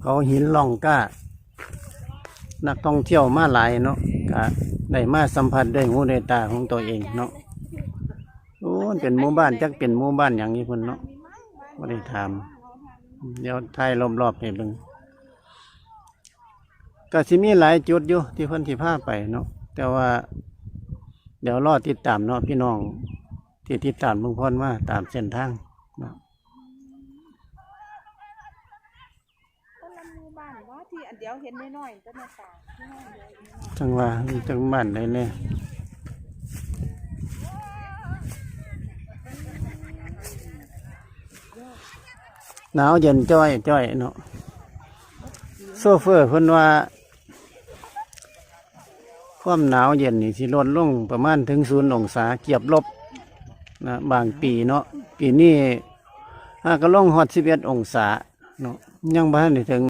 ເຂົາຫີນລ່ອງກ້າ ນັກທ່ອງທ່ຽວມາຫຼາຍເນາະ ກະໄດ້ມາສຳຜັດດ້ວຍຫູດ້ວຍຕາຂອງຕົວເອງເນາະ. ໂອ້ ເປັນໝູ່ບ້ານ ຈັກເປັນໝູ່ບ້ານຫຍັງຢູ່ພຸ້ນເນາະ ບໍ່ໄດ້ຖາມ. ດຽວຖ່າຍລອບໆໃຫ້ເບິ່ງ ກະຊິມີຫຼາຍຈຸດຢູ່ທີ່ເພິ່ນຊິພາໄປເນາະ ແຕ່ວ່າດຽວລໍຕິດຕາມເນາະ ພີ່ນ້ອງທີ່ຕິດຕາມລຸງພອນມາຕາມເສັ້ນທາງເນາະ. ຄົນລະໝູ່ບ້ານບໍ່ ທີ່ອັນດຽວເຫັນນ້ອຍໆ ແຕ່ໜ້າຕາ ພີ່ນ້ອງດຽວເຫັນນ້ອຍໆ ຈັ່ງວ່າມີຈັກບ້ານໃດແດ່. ໜາວເຢັນຈ້ອຍໆເນາະ ໂຊເຟີເພິ່ນວ່າ ຄວາມໜາວເຢັນນີ້ຊິລົດລົງປະມານເຖິງສູນອົງສາ ເກືອບລົບນະ ບາງປີເນາະ. ປີນີ້ຫາກະລົງຮອດສິບເອັດອົງສາເນາະ ຍັງບໍ່ທັນໄດ້ເຖິງ